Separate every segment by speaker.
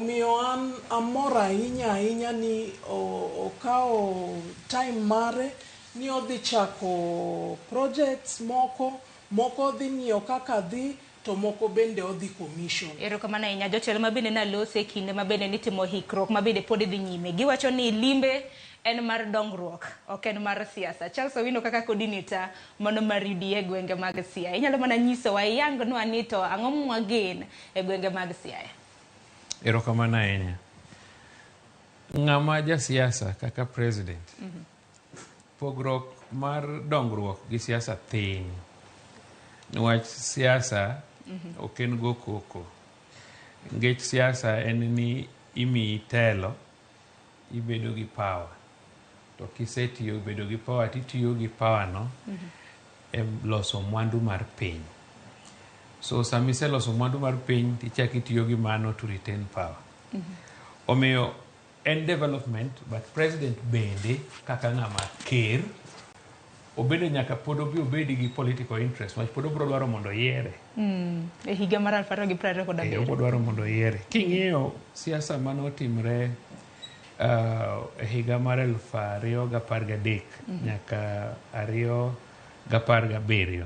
Speaker 1: Omiyo an amor ahinya ahinya ni okawo time mare ni odhi chako projects moko, moko odhi ng'iyo kaka dhi to moko bende odhi commission.
Speaker 2: Erokamano ahinya jotelo ma bende nalose e kinde ma bende nitimo hikruok ma bende pod dhi nyime. Giwacho ni limbe en mar dongruok, ok en mar siasa. Charles Owino kaka coordinator mano mar UDA e gwenge mag Siaya. Inyalo mana nyisowa iyangnwa ni to ang'o mwagen e gwenge mag Siaya?
Speaker 3: Erokamano ahinya. Ng'ama jasiasa kaka president, pogruok mar dongruok gi siasa thin. Niwach siasa ok en go koko. Nikech siasa en ni imiyi telo, ibedo gi power. To kisetiyo bedo gi power titiyo gi power no e loso mwandu mar piny. So sama iseloso mwandu mar piny tichako itiyo gi mano to retain power. Omiyo en development but president bende kaka ng'ama ker obende nyaka pod obi obed gi political interest wach pod obiro dwaro mondo oyiere.
Speaker 2: E higa mar 2027.
Speaker 3: Obiro dwaro mondo oyiere. King'iyo siasa manotimre e higa mar 2013 nyaka 2017.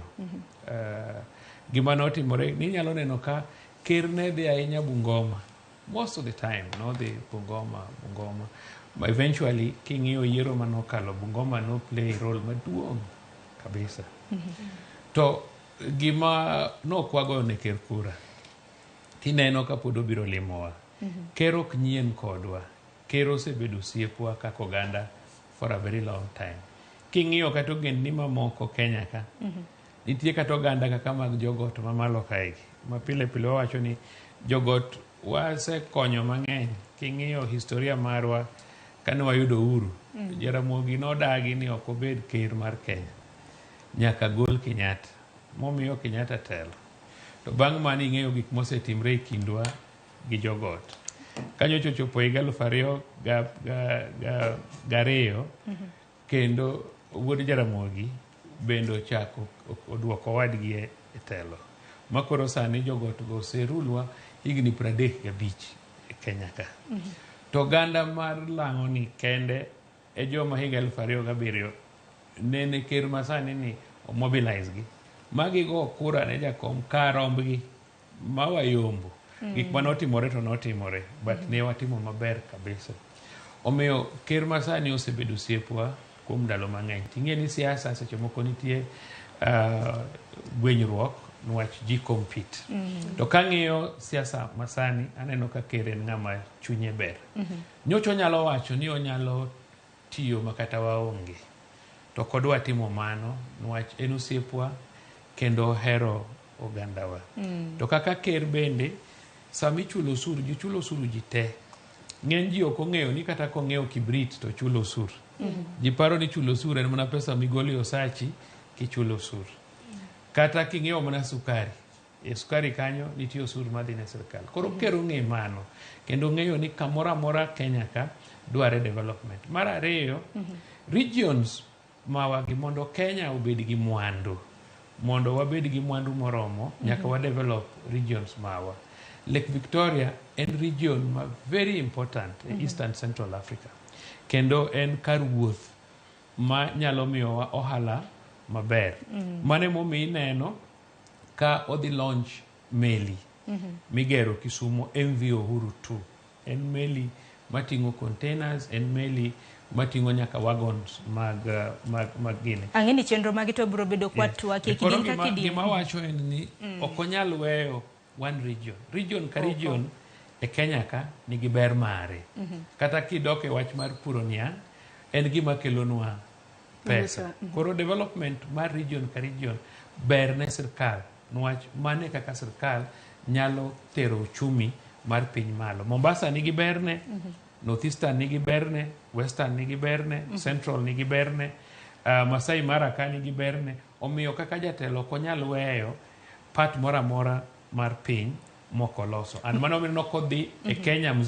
Speaker 3: Gima notimore ninyalo neno ka ker ne dhi ahinya Bungoma. Most of the time nodhi Bungoma, Bungoma. But eventually king'iyo yiero manokalo Bungoma no play role maduong' kabisa. To gima nokwagoyo ne ker kura, tineno ka pod obiro limowa. Ker ok nyien kodwa. Ker osebedo osiepwa kaka oganda for a very long time. King'iyo kata ogendni mamoko Kenya ka, nitie kata oganda kaka mag jogot mamalo kaegi, ma pile pile wawacho ni jogot wasekonyo mang'eny. King'iyo historia marwa kane wayudo uhuru, Jaramogi nodagi ni ok obed ker mar Kenya. Nyaka gol Kenyatta. Momiyo Kenyatta telo. To bang' mano ing'eyo gik mosetimre e kindwa gi jogot. Kanyocha ochopo higa 2002 kendo wuod Jaramogi bende ochako oduoko owadgi e telo. Ma koro sani jogot go oserulwa higni 35 e Kenya ka. To oganda mar lang'o ni kende e joma higa 2007 nene ker masani ni omobilize gi. Ma gigo kura ne jakom kar rombgi ma wayombo. Gik manotimore to notimore, but ne watimo maber kabisa. Omiyo ker masani osebedo osiepwa kuom ndalo mang'eny. Ting'e ni siasa seche moko nitie gwenyruok niwach ji compete. To kang'iyo siasa masani, aneno ka ker en ng'ama chunye ber. Nyocha onyalo wacho ni onyalo tiyo makata waonge. To ok odwa timo mano niwach en osiepwa kendo ohero ogandawa. To kaka ker bende, sama ichulo osuru, ji chulo osuru ji te. Ng'eny ji ok ong'eyo ni kata kong'iewo kibrit to chulo osuru. Ji paro ni chulo osuru en mana pesa migolo e osachi kichulo osuru. Kata king'iewo mana sukari, e sukari kanyo nitie osuru madhi ne sirkal. Koro ker ong'e mano kendo ong'eyo ni kamoro amora Kenya ka dware development. Mar ariyo, regions mawagi mondo Kenya obed gi mwandu, mondo wabed gi mwandu moromo, nyaka wa develop regions mawa. Lake Victoria en region ma very important e Eastern Central Africa. Kendo en kar wuoth ma nyalo miyowa ohala maber. Mano emomiyo ineno ka odhi launch meli migero Kisumu MV Uhuru 2. En meli mating'o containers, en meli mating'o nyaka wagons mag gini.
Speaker 2: Ang'e ni chenro magi to biro bedo kwa twak e
Speaker 3: Koro
Speaker 2: kidieny ka kidieny.
Speaker 3: Gima wacho en ni ok onyal weyo one region. Region ka region e Kenya ka nigi ber mare. Kata kidok e wach mar puro niang', en gima kelonwa pesa. Koro development mar region ka region ber ne sirkal niwach mano e kaka sirkal nyalo tero uchumi mar piny malo. Mombasa nigi berne, North Eastern nigi berne, Western nigi berne, Central nigi berne, Masai Mara ka nigi berne. Omiyo kaka jatelo ok onyal weyo part moro amora mar piny mok oloso. An mano omiyo kodhi e Kenya mzima.